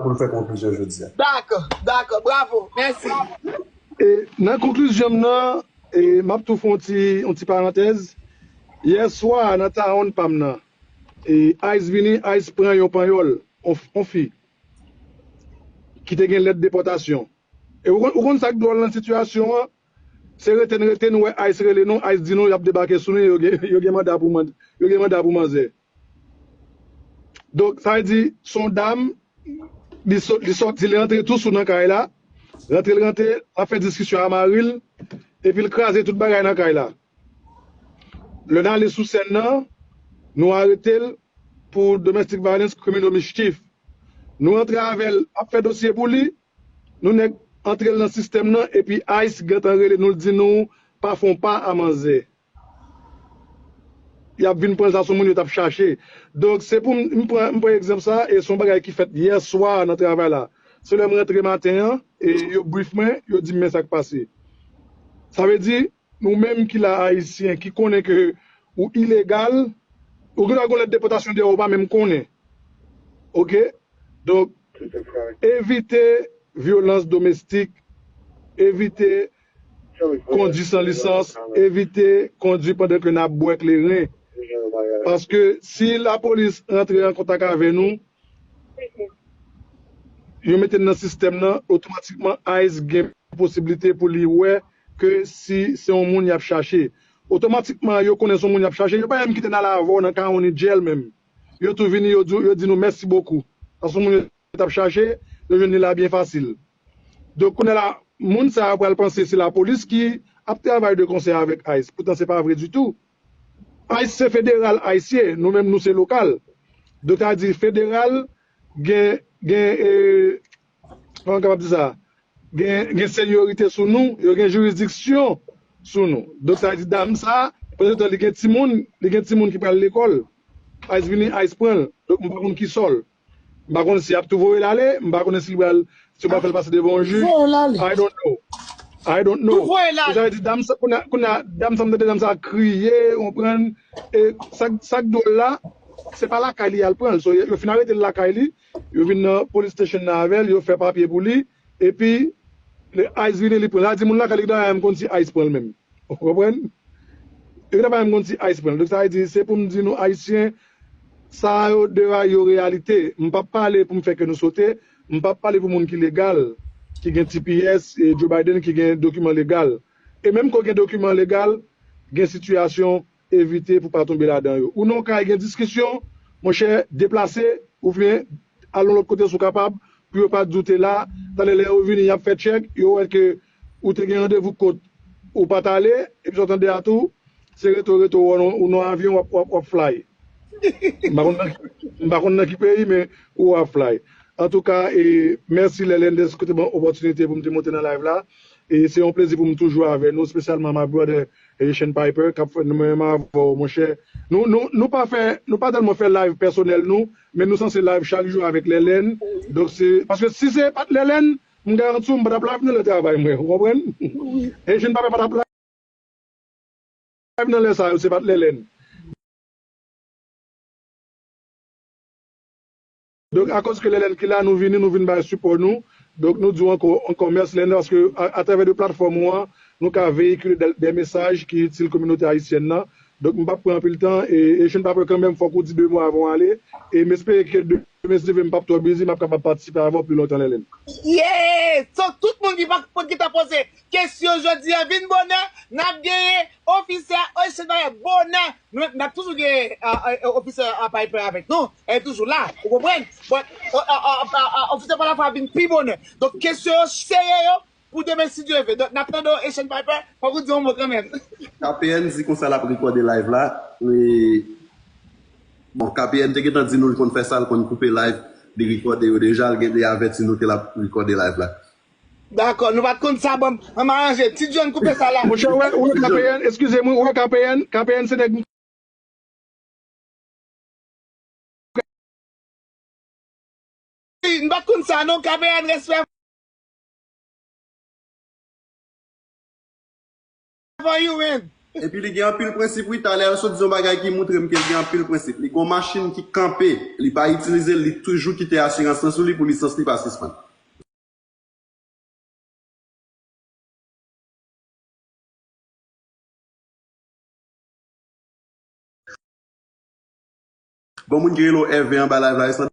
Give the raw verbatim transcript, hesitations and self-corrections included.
pou l fè konklizyon jodi a. Dakò, dakò, bravo, mèsi. E nan konklizyon m nan, e m ap tou fè yon ti, yon ti parantèz. Yè swa, nan tawonn pa m nan, e ICE vini, ICE pran yon panyòl, yon, yon fi, ki te gen lèt depòtasyon. E ou konn, ou konn sa k dwòl nan sitiyasyon an? Se rete n rete, nou wè ICE rele nou, ICE di nou y ap debake sou nou, yo gen, yo gen manda pou mand-, yo gen manda pou manzè. Donk, sa vle di, se yon dam, li sot, li sòti, li rantre tou sou nan kay la, rantre, l rantre, l ap fè diskisyon a mari l, epi l kraze tout bagay nan kay la. Lè n ale sou sèn nan, nou arete l pou domestic violence, criminal mischief. Nou rantre avè l, ap fè dosye pou li, nou nèk antre l nan sistèm nan, epi ICE gentan rele nou, l di nou pa fè yon pa a manzè. Y ap vin pran l, sa se yon moun yo t ap chache. Donk, se pou m, m pran, m pran egzanp sa, e se yon bagay ki fèt yè swa nan travay la. Se lè m rantre maten an, e yo brief mwen, yo di m men sa k pase. Sa vle di, nou menm ki la ayisyen, ki konnen ke ou ilegal, ou gen dwa gen lèt depòtasyon deyò, ou pa menm konnen. Oke? Donk, evite vyolans domestik, evite kondwi san lisans, evite kondwi pandan ke n ap bwè kleren. Paske si lapolis rantre an kontak avè nou, yo mete n nan sistèm nan, otomatikman ICE gen posiblite pou li wè ke si se yon moun y ap chache. Otomatikman, yo konnen se yon moun y ap chache, yo pa menm kite n al avè w nan kawon ni djèl menm. Yo tou vini, yo di, yo di nou mèsi bokou. Paske yon moun yo t ap chache, yo jwenn li la byen fasil. Donk, kounye a la, moun sa yo pral panse se lapolis ki ap travay de konsè avèk ICE. Poutan, se pa vre ditou. ICE se federal, ICE, nou menm, nou se lokal. Donk, sa di federal, gen, gen, e, kòman m kapab di sa? Gen, gen senyorite sou nou, yo gen jiridiksyon sou nou. Donk, sa di dam sa, pandan tan li gen timoun, li gen timoun ki pral lekòl. ICE vini, ICE pran l. Donk, m pa konn ki sòl. M pa konn si y ap tou voye l ale, m pa konnen si l pral, si yo pral fè l pase devan yon jij. I don't know. I don't know. Tou voye l ale. Sa vle di, dam sa, kounye a, kounye a, dam sa, m tande dam sa kriye, ou konprann? E sa, sa k dwòl la, se pa lakay li y al pran l. So, yo, yo fin arete l lakay li, yo vin nan police station nan avè l, yo fè papye pou li, epi lè ICE vini, li pran l. Sa di moun lakay li ki dèyè a, m konn si ICE pran l menm. Ou konprann? Yo gentan pa menm konn si ICE pran l. Donk, sa vle di, se pou m di nou, Ayisyen, sa yo de a yo reyalite. M p ap pale pou m fè kè nou sote. M p ap pale pou moun ki legal, ki gen T P S, e Joe Biden ki gen dokiman legal. E menm ke w gen dokiman legal, gen sitiyasyon, evite pou pa tonbe ladan yo. Ou nan yon kay gen diskisyon, monchè, deplase, oubyen al yon lòt kote si w kapab, pou yo pa di w te la. Talè lè yo vini, y ap fè tchèk, yo wè ke ou te gen randevou kot ou pa t ale, epi sa w tande a tou, se reto, reto, ou nan, ou nan avyon, w ap, w ap, w ap fly. M pa konn nan ki, m pa konn nan ki peyi, men ou ap fly. Antouka, e, mèsi Lèlèn dèske te ban opòtinite pou m te monte nan live la. E se yon plezi pou m toujou avè nou, espesyalman my brother Haitian Piper, k ap fè nou menm avè w, monchè. Nou, nou, nou pa fè, nou pa tèlman fè live pèsonèl nou, men nou sanse live chak jou avèk Lèlèn. Donk se, paske si se pa t Lèlèn, m garanti w, m pa t ap live nan lè travay mwen, ou konprann? Haitian Piper pa t ap live nan lè sa yo, se pa t Lèlèn. Donk, akoz ke Lèlèn ki la, nou vini, nou vin bay sipò nou. Donk, nou di w ankò, ankò mèsi Lèlèn, paske a, atravè de platfòm ou an, nou ka veyikile de, de mesaj ki itil kominote ayisyèn nan. Donk, m p ap pran anpil tan, e, e Haitian Piper kanmenm, fòk ou di de mo avan w ale. E m espere ke demen, si Dye vle, m p ap twò busy, m ap kapab patisipe avè w pi lontan, Lèlèn. Yeah! So, tout moun ki pa, ki ta poze kesyon jodi a, vin bonè, n ap genyen ofisè Haitian Piper bonè. Nou, n ap toujou gen, a, a, a, ofisè, a, Piper avèk nou. E toujou la, ou konprann? But, a, a, a, a, a, ofisè Palafwa vin pi bonè. Donk, kesyon yo serye yo pou demen, si Dye vle. Donk, n ap tande w, Haitian Piper, fòk ou di yon mo kanmenm. K P N di konsa l ap rekòde live la. E, bon, K P N te gentan di nou l konn fè sa, l konn koupe live, li rekòde yo deja, l gen de avèti nou ke l ap rekòde live la. Dakò, nou pa t konn sa, bon, an m aranje. Ti John koupe sa la. Monchè, ou wè, ou wè K P N, eskize mwen, ou wè K P N, K P N se nèg M pa t konn sa non, K P N, respè for you, man. Epi li gen anpil prensip, wi. Talè a l sot di yon bagay ki moutre m ke l gen anpil prensip. Li gen yon machin ki kanpe, li pa itilize l, li toujou kite asirans lan sou li pou lisans li pa sispann. Bon, moun ki rele w Ève anba live la,